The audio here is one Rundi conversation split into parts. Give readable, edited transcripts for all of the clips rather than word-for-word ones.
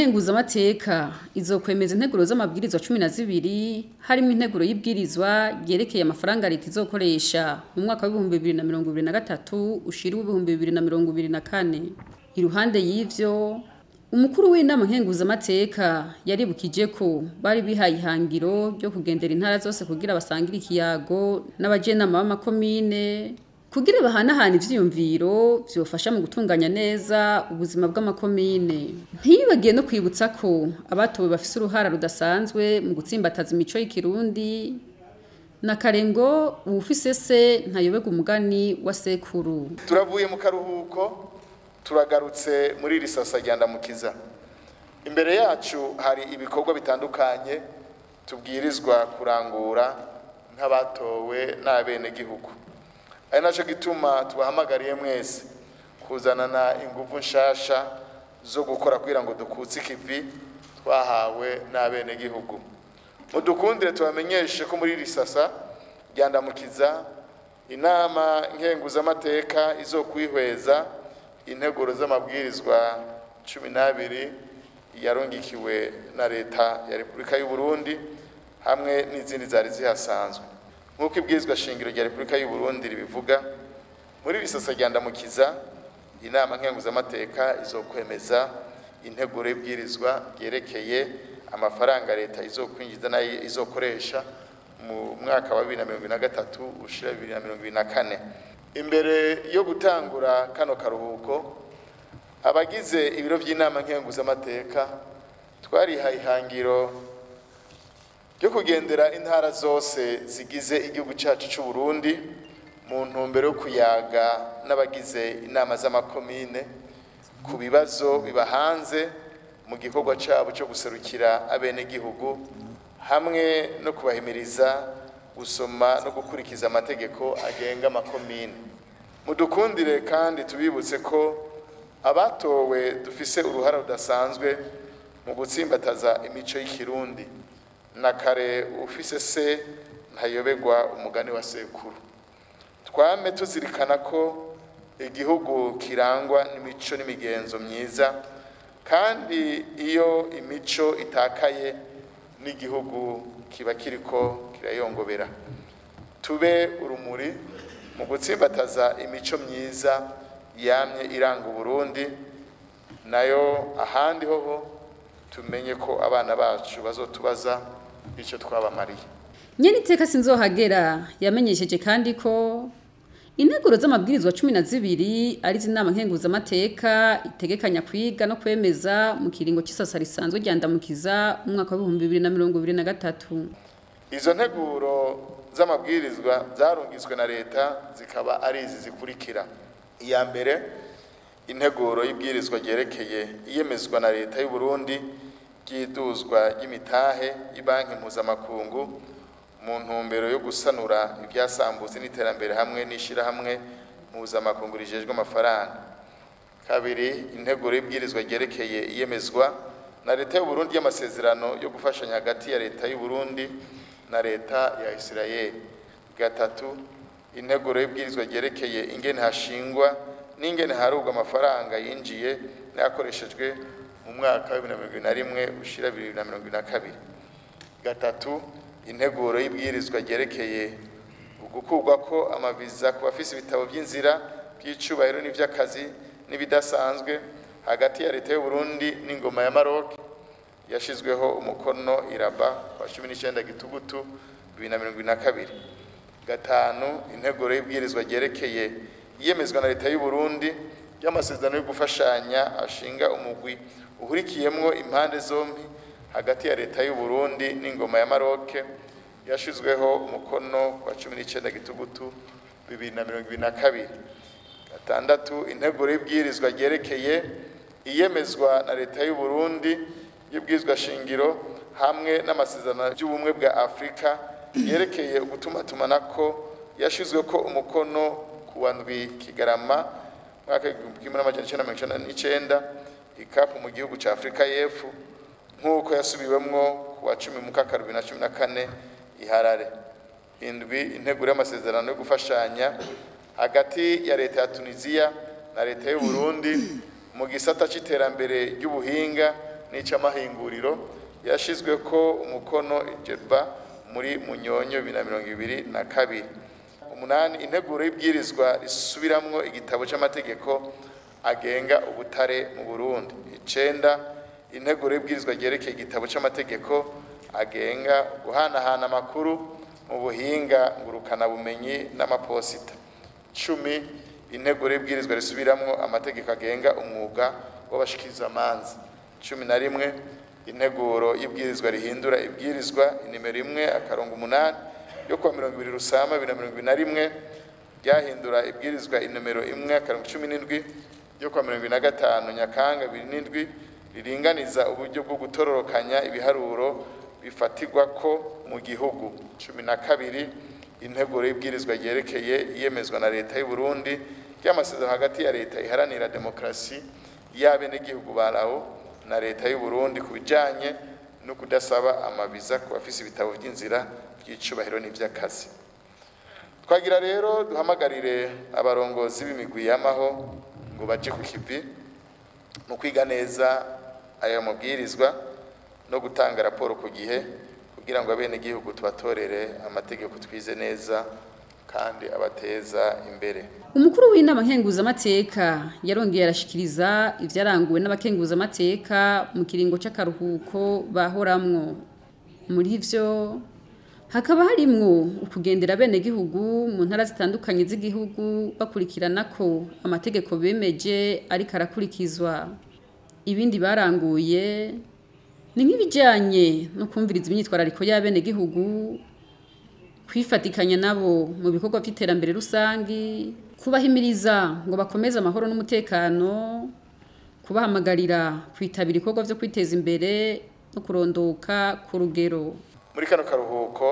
Nkenguzamateka izokwemeza integuro z'amabwirizwa 12, harimo integuro y'ibwirizwa ryerekeye amafaranga leta izokoresha mu mwaka w'ibihumbi 2023 ushira 2024. Iruhande y'ivyo, umukuru w'inama nkenguzamateka yaribukije ko bari bihaye ihangiro ryo kugendera intara zose kugira basangire ikiyago n'abajenama b'amakomine, kugira bahanahana ivyiyumviro vyofasha mu gutunganya neza ubuzima bw'amakomine. Ntiyibagiye no kwibutsa ko abatowe bafise uruhara rudasanzwe mu gutsimbataza imico y'ikirundi, na karengo uwufise se ntayoberwa umugani wa sekuru. Turavuye mu karuhuko, turagarutse muri iri sasa rya Ndamukiza. Imbere yacu hari ibikorwa bitandukanye tubwirizwa kurangura nk'abatowe n'abenegihugu. Ari naco gituma tubahamagariye mwese kuzanana inguvu nshasha zo gukora kugira ngo dukutse ikivi twahawe n'abenegihugu. Mudukundire tubamenyeshe ko muri iri sasa rya Ndamukiza inama nkenguzamateka izokwihweza integuro z'amabwirizwa 12 yarungikiwe na leta ya Repubulika y'u Burundi hamwe n'izindi zari zihasanzwe. Nk'uko ibwirizwa shingiro rya Repubulika y'u Burundi ribivuga, muri iri sasa rya Ndamukiza inama nkenguzamateka izokwemeza integuro y'ibwirizwa ryerekeye amafaranga leta izokwinjiza nayo izokoresha mu mwaka wa 2023 ushira 2024. Imbere yo gutangura kano karuhuko, abagize ibiro by'inama nkenguzamateka twarihaye ihangiro ryo kugendera intara zose zigize igihugu cyacu cy'u Burundi mu ntumbero yo kuyaga n'abagize inama z'amakomine ku bibazo bibahanze mu gikorwa cyabo cyo guserukira abenegihugu, hamwe no kubahimiriza gusoma no gukurikiza amategeko agenga amakomine. Mudukundire kandi tubibutse ko abatowe dufise uruhara rudasanzwe mu gutsimbataza imico y'ikirundi, na kare ufise se ntayoberwa umugani wa sekuru. Twame tuzirikana ko igihugu kirangwa n'imico n'imigenzo myiza, kandi iyo imico itakaye n'igihugu kiba kiriko kirayongobera. Tube urumuri mu gutsimbataza imico myiza yamye iranga Uburundi, nayo ahandi hoho tumenye ko abana bacu bazotubaza ico twabamariye. Nyeniteka Sinzohagera yamenyesheje kandi ko integuro z'amabwirizwa 12 ari inama nkenguzamateka itegekanya kwiga no kwemeza mu kiringo c'isasa risanzwe rya Ndamukiza umwaka wa 2023. Izo nteguro z'amabwirizwa zarungitswe na leta zikaba ari izi zikurikira. Iya mbere, integuro y'ibwirizwa ryerekeye iyemezwa na leta y'u Burundi ry'iduzwa ry'imitahe y'ibanki mpuzamakungu mu ntumbero yo gusanura ibyasambutse n'iterambere hamwe n'ishirahamwe mpuzamakungu rijejwe amafaranga. Kabiri, integuro y'ibwirizwa ryerekeye iyemezwa na leta y'u Burundi y'amasezerano yo gufashanya hagati ya leta y'u Burundi na leta ya Israel. Gatatu, integuro y'ibwirizwa ryerekeye ingene hashingwa n'ingene harugwa amafaranga yinjiye n'akoreshejwe mu mwaka wa 2021 ushira 2022. Gatatu, integuro y'ibwirizwa ryerekeye ugukurwa ko amaviza ku bafise ibitabo by'inzira by'icubahiro n'ivy'akazi n'ibidasanzwe hagati ya leta y'u Burundi n'ingoma ya Maroc yashizweho umukono iraba kwa 19 Gitugutu 2022. Gatanu, integuro y'ibwirizwa ryerekeye iyemezwa na leta y'u Burundi y'amasezerano yo gufashanya ashinga umugwi uhurikiyemwo impande zombi hagati ya leta y'u Burundi n'ingoma ya Maroc yashizweho umukono kwa 19 Gitugutu 2022. Gatandatu, integuro y'ibwirizwa ryerekeye iyemezwa na leta y'u Burundi y'ubwirizwa shingiro hamwe n'amasezerano y'ubumwe bwa Afrika yerekeye ugutumatumanako yashizwe ko umukono ku wa 7 Kigarama mwaka 1999 ikapu mu gihugu ca Afrika y'Epfo, nk'uko yasubiwemwo ku wa 10 Mukaka 2014 i Harare. Indwi, integuro y'amasezerano yo gufashanya hagati ya leta ya Tunisia na leta y'u Burundi mu gisata c'iterambere ry'ubuhinga n'ic'amahinguriro yashizweko umukono i Djerba muri Munyonyo 2022. 8, integuro y'ibwirizwa risubiramwo igitabo c'amategeko agenga ubutare mu Burundi. 9, integuro y'ibwirizwa ryerekeye igitabo c'amategeko agenga guhanahana amakuru mu buhinga ngurukanabumenyi n'amaposita. 10, integuro y'ibwirizwa risubiramwo amategeko agenga umwuga w'abashikirizamanza. 11, integuro y'ibwirizwa rihindura ibwirizwa inimero 1-8 yo kuwa 20 Rusama 2021 ryahindura ibwirizwa inomero 1-17 yo kuwa 25 Nyakanga 2007 riringaniza uburyo bwo gutororokanya ibiharuro bifatirwa ko mu gihugu. 12, integuro y'ibwirizwa ryerekeye iyemezwa na leta y'u Burundi ry'amasezerano hagati ya leta iharanira demokarasi y'abenegihugu ba Lao na leta y'u Burundi ku bijanye no kudasaba amaviza ku bafise ibitabo vy'inzira vy'icubahiro n'ivy'akazi. Twagira rero duhamagarire abarongozi b'imigwi yamaho ngo baje ku kivi mu kwiga neza aya mabwirizwa no gutanga raporo ku gihe kugira ngo abenegihugu tubatorere amategeko twize neza kandi abateza imbere. Umukuru w'inama nkenguzamateka yarongeye arashikiriza ivyaranguwe n'abakenguzamateka mu kiringo c'akaruhuko bahoramwo. Muri ivyo hakaba harimwo ukugendera abenegihugu mu ntara zitandukanye z'igihugu bakurikirana ko amategeko bemeje ariko arakurikizwa. Ibindi baranguye ni nk'ibijanye no kumviriza imyitwarariko y'abenegihugu, kwifatikanya nabo mu bikorwa vy'iterambere rusangi, kubahimiriza ngo bakomeze amahoro n'umutekano, kubahamagarira kwitabira ibikorwa vyo kwiteza imbere no kurondoka ku rugero. Muri kano karuhuko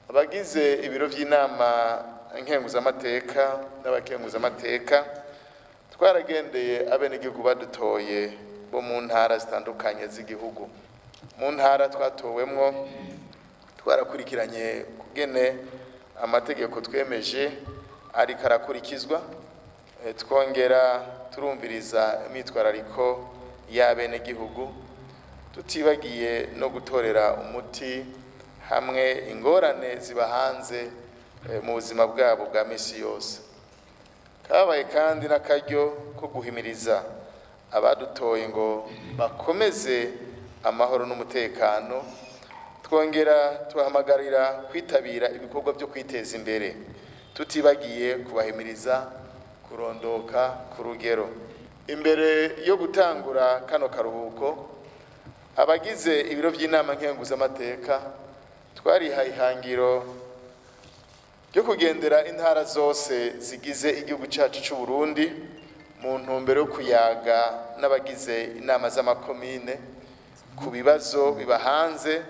abagize ibiro vy'inama nkenguzamateka n'abakenguzamateka twaragendeye abenegihugu badutoye bo mu ntara zitandukanye z'igihugu. Mu ntara twatowemwo twarakurikiranye kugene amategeko twemeje ariko arakurikizwa, twongera turumviriza imyitwarariko y'abenegihugu, tutibagiye no gutorera umuti hamwe ingorane zibahanze mu buzima bwabo bwa misi yose. Kabaye kandi n'akaryo ko guhimiriza abadutoye ngo bakomeze amahoro n'umutekano, twongera tubahamagarira kwitabira ibikorwa byo kwiteza imbere, tutibagiye kubahimiriza kurondoka ku rugero. Imbere yo gutangura kano karuhuko, abagize ibiro vy'inama nkenguzamateka twarihaye ihangiro ryo kugendera intara zose zigize igihugu cacu c'u Burundi mu ntumbero yo kuyaga n'abagize inama z'amakomine ku bibazo bibahanze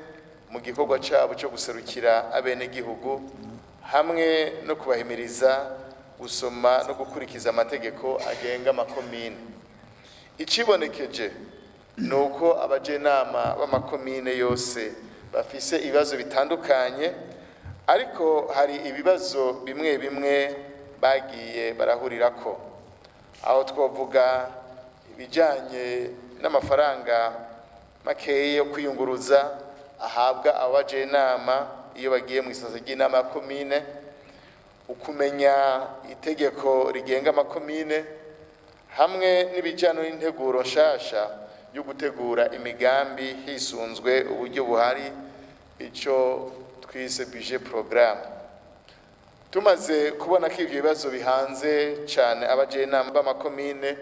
mu gikorwa cabo co guserukira abenegihugu, hamwe no kubahimiriza gusoma no gukurikiza amategeko agenga amakomine. Icibonekeje nuko abajenama b'amakomine yose bafise ibibazo bitandukanye, ariko hari ibibazo bimwe bimwe bagiye barahurirako. Aho twovuga ibijanye n'amafaranga makeya yo kwiyunguruza ahabwa abajenama iyo bagiye mu isasa ry'inama ya komine, ukumenya itegeko rigenga amakomine, hamwe n'ibijanye n'integuro nshasha yo gutegura imigambi hisunzwe uburyo buhari, ico twise budget programme. Tumaze kubona ko ivyo bibazo bihanze cane abajenama b'amakomine,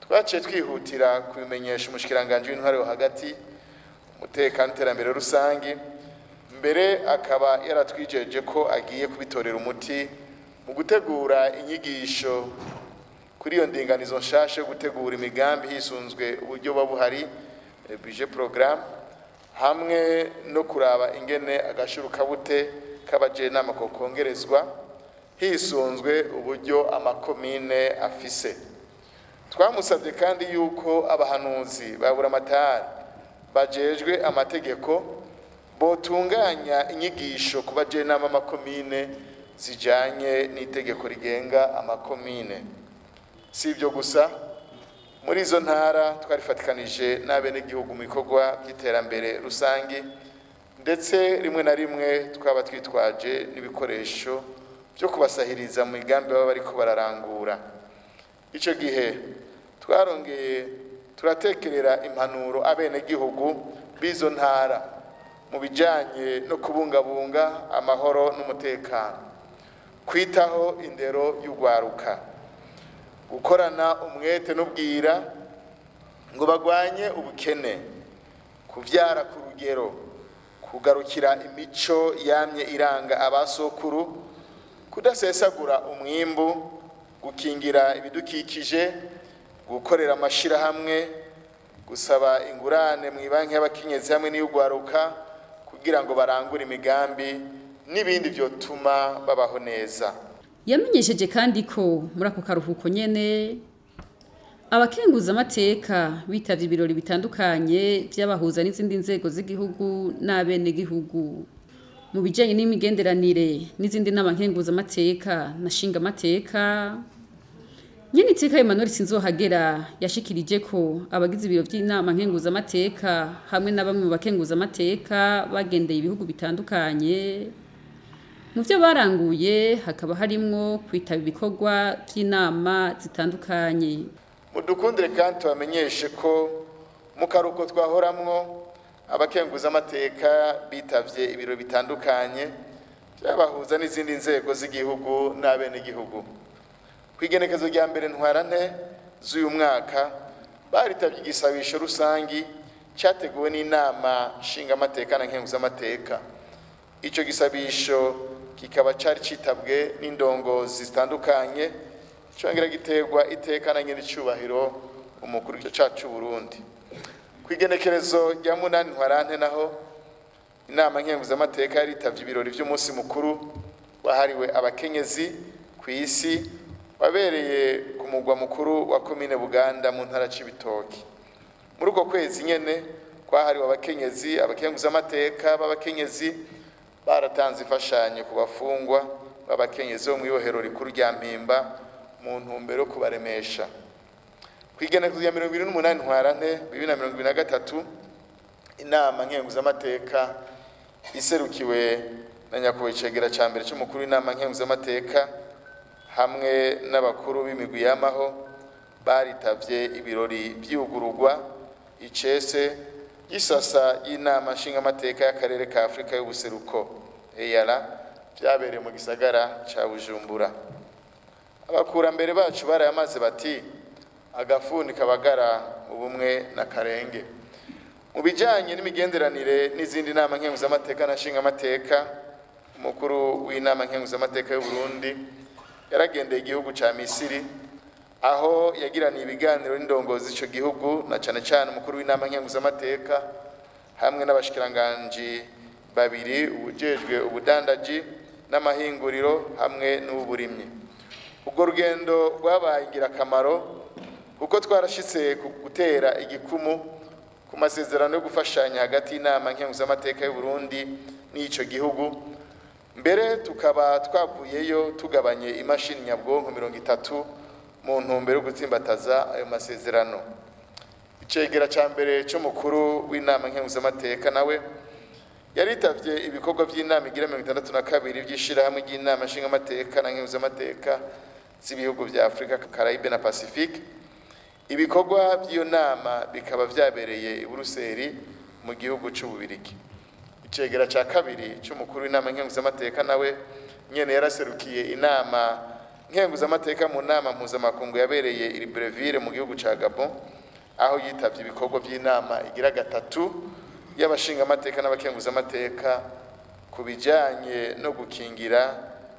twaciye twihutira kubimenyesha umushikiranganji w'intwaro yo hagati, umutekano n'iterambere rusangi, mbere akaba yaratwijeje ko agiye kubitorera umuti mu gutegura inyigisho kuri iyo ndinganizo nshasha yo gutegura imigambi hisunzwe uburyo buba buhari, budget programme, hamwe no kuraba ingene agashurukabute k'abajenama kokongerezwa hisunzwe uburyo amakomine afise. Twamusabye kandi yuko abahanuzi ba buramatari bajejwe amategeko botunganya inyigisho ku bajenama b'amakomine zijanye n'itegeko rigenga amakomine. Si ibyo gusa, Muri izo ntara twarifatikanije n'abenegihugu mu bikorwa by'iterambere rusange, ndetse rimwe na rimwe twaba twitwaje n'ibikoresho byo kubasahiriza mu migambi baba bariko bararangura. Ico gihe twarongeye turatekerera impanuro abenegihugu b'izo ntara mu bijanye no kubungabunga amahoro n'umutekano, kwitaho indero y'urwaruka, gukorana umwete n'ubwira ngo bagwanye ubukene, kuvyara ku rugero, kugarukira imico yamye iranga abasokuru, kudasesagura umwimbu, gukingira ibidukikije, gukorera amashirahamwe, gusaba ingurane mu ibanki y'abakenyezi hamwe n'iy'urwaruka kugira ngo barangure imigambi n'ibindi vyotuma babaho neza. Yamenyesheje kandi ko muri ako karuhuko nyene abakenguza amateka bitavye ibirori bitandukanye vy'abahuza n'izindi nzego z'igihugu n'abenegihugu. Mu bijanye n'imigenderanire n'izindi nama nkenguza amateka na shinga amateka, Nyeniteka Emmanuel Sinzohagera yashikirije ko abagize ibiro vy'inama nkenguza amateka hamwe na bamwe mu bakenguza amateka bagendeye ibihugu bitandukanye. Mu vyo baranguye hakaba harimwo kwitaba ibikorwa vy'inama zitandukanye. Mudukundire kandi tubamenyeshe ko mu karuhuko twahoramwo abakenguza amateka bitavye ibiro bitandukanye vyabahuza n'izindi nzego z'igihugu n'abenegihugu. Kw'igenekezo rya mbere ntwarante z'uyu mwaka baritavye igisabisho rusangi categuwe n'inama nshingamateka na nkenguzamateka. Ico gisabisho kikaba cari citabwe n'indongozi zitandukanye, congera giterwa iteka na nyenicubahiro umukuru w'igihugu cacu c'Uburundi. Kw'igenekerezo rya 8 ntwarante naho inama nkenguzamateka yaritavye ibirori vy'umunsi mukuru wahariwe abakenyezi kw'isi wabereye ku mugwa mukuru wa komine Buganda mu ntara c'Ibitoki. Muri uko kwezi nyene kwahariwe abakenyezi, abakenguzamateka b'abakenyezi baratanze imfashanyo ku bafungwa b'abakenyezi bo mw'ibohero rikuru rya Mpimba mu ntumbero yo kubaremesha. Kw'igenekerezo rya 28 ntwarante 2023 inama nkenguzamateka iserukiwe na nyakubahwa icegera ca mbere c'umukuru w'inama nkenguzamateka hamwe n'abakuru b'imigwi y'amaho baritavye ibirori vy'ugurugwa icese y'isasa y'inama nshingamateka y'akarere ka Afrika y'ubuseruko EALA vyabereye mu gisagara ca Bujumbura. Abakurambere bacu barayamaze bati agafuni kabagara ubumwe na karenge. Mu bijanye n'imigenderanire n'izindi nama nkenguzamateka na nshingamateka, umukuru w'inama nkenguzamateka y'u Burundi yaragendeye igihugu ca Misiri aho yagiraniye ibiganiro n'indongozi ico gihugu na cane cane umukuru w'inama nkenguzamateka hamwe n'abashikiranganji babiri, ubujejwe ubudandaji n'amahinguriro hamwe n'uburimyi. Ubwo rugendo rwabaye ingirakamaro kuko twarashitse ku gutera igikumu ku masezerano yo gufashanya hagati y'inama nkenguzamateka y'u Burundi n'ico gihugu. Mbere tukaba twavuyeyo tugabanye imashini nyabwonko 30 mu ntumbero yo gutsimbataza ayo masezerano. Icegera ca mbere c'umukuru w'inama nkenguzamateka nawe yaritavye ibikorwa vy'inama igira 62 vy'ishirahamwe ry'inama nshingamateka na nkenguzamateka z'ibihugu vya Afrika, Caraïbe na Pacifique. Ibikorwa vy'iyo nama bikaba vyabereye i Buruseli mu gihugu c'Ububirigi. Icegera ca kabiri c'umukuru w'inama nkenguzamateka nawe nyene yaraserukiye inama nkenguzamateka mu nama mpuzamakungu yabereye i Libreville mu gihugu ca Gabon, aho yitavye ibikorwa vy'inama igira 3 y'abashingamateka n'abakenguzamateka ku bijanye no gukingira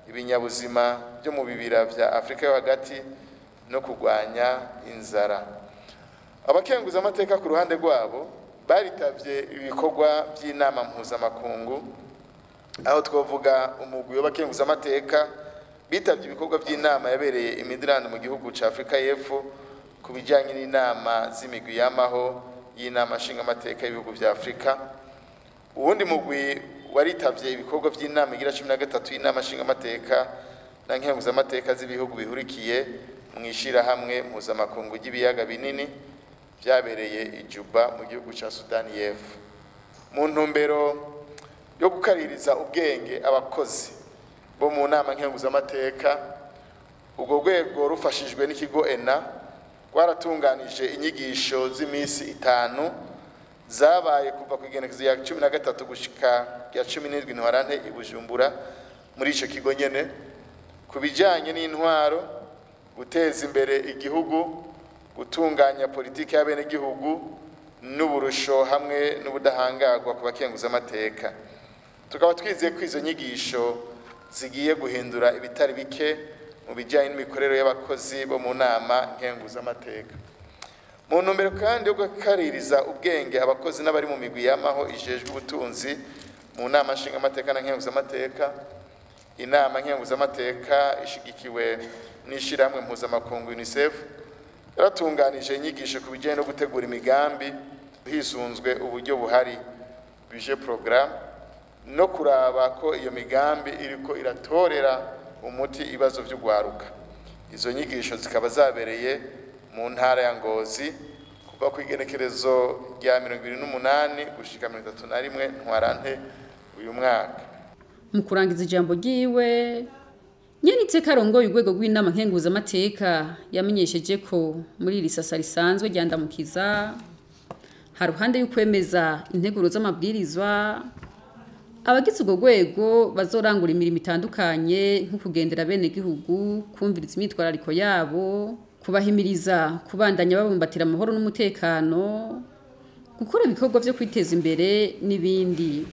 ibinyabuzima byo mu bibira vya Afrika yo hagati no kurwanya inzara. Abakenguzamateka ku ruhande rwabo baritavye ibikorwa vy'inama mpuzamakungu, aho twovuga umugwi w'abakenguzamateka bitavye ibikorwa vy'inama yabereye i Midrand mu gihugu ca Afrika y'Epfo ku bijanye n'inama z'imigwi y'amaho y'inama nshingamateka y'ibihugu vya Afrika. Uwundi mugwi waritavye ibikorwa vy'inama igira 13 y'inama nshingamateka na nkenguzamateka z'ibihugu bihurikiye mu ishirahamwe mpuzamakungu ry'ibiyaga binini vyabereye i Juba mu gihugu ca Sudani y'Epfo. Mu ntumbero yo gukaririza ubwenge abakozi bo mu nama nkenguzamateka, urwo rwego rufashijwe n'ikigo ENA rwaratunganije inyigisho z'iminsi 5 zabaye kuva ku igenekerezo rya 13 gushika rya 17 Ntwarante i Bujumbura muri ico kigo nyene, ku bijanye n'intwaro, guteza imbere igihugu, gutunganya politiki y'abenegihugu n'uburusho hamwe n'ubudahangarwa ku bakenguzamateka. Tukaba twizeye ko izo nyigisho zigiye guhindura ibitari bike mu bijyanye n'imikorere y'abakozi bo mu nama nkenguzamateka. Mu ntumbero kandi yo gukaririza ubwenge abakozi n'abari mu migwi yamaho ijejwe ubutunzi mu nama nshingamateka na nkenguzamateka, inama nkenguzamateka ishigikiwe n'ishirahamwe mpuzamakungu UNICEF yaratunganije inyigisho ku bijyanye no gutegura imigambi hisunzwe uburyo buhari budget programme, no kuraba ko iyo migambi iriko iratorera umuti ibibazo vy'ugwaruka. Izo nyigisho zikaba zabereye mu ntara ya Ngozi kuva ku igenekerezo rya 28 gushika 31 Ntwarante uyu mwaka. Mu kurangiza ijambo ryiwe, nyeniteka arongoye urwego rw'inama nkenguzamateka yamenyesheje ko muri iri sasa risanzwe rya Ndamukiza haruhande y'ukwemeza integuro z'amabwirizwa, abagize urwo rwego bazorangura imirimo itandukanye nko kugendera bene gihugu, kumviriza imyitwarariko yabo, kubahimiriza kubandanya babumbatira amahoro n'umutekano, gukora ibikorwa vyo kwiteza imbere n'ibindi.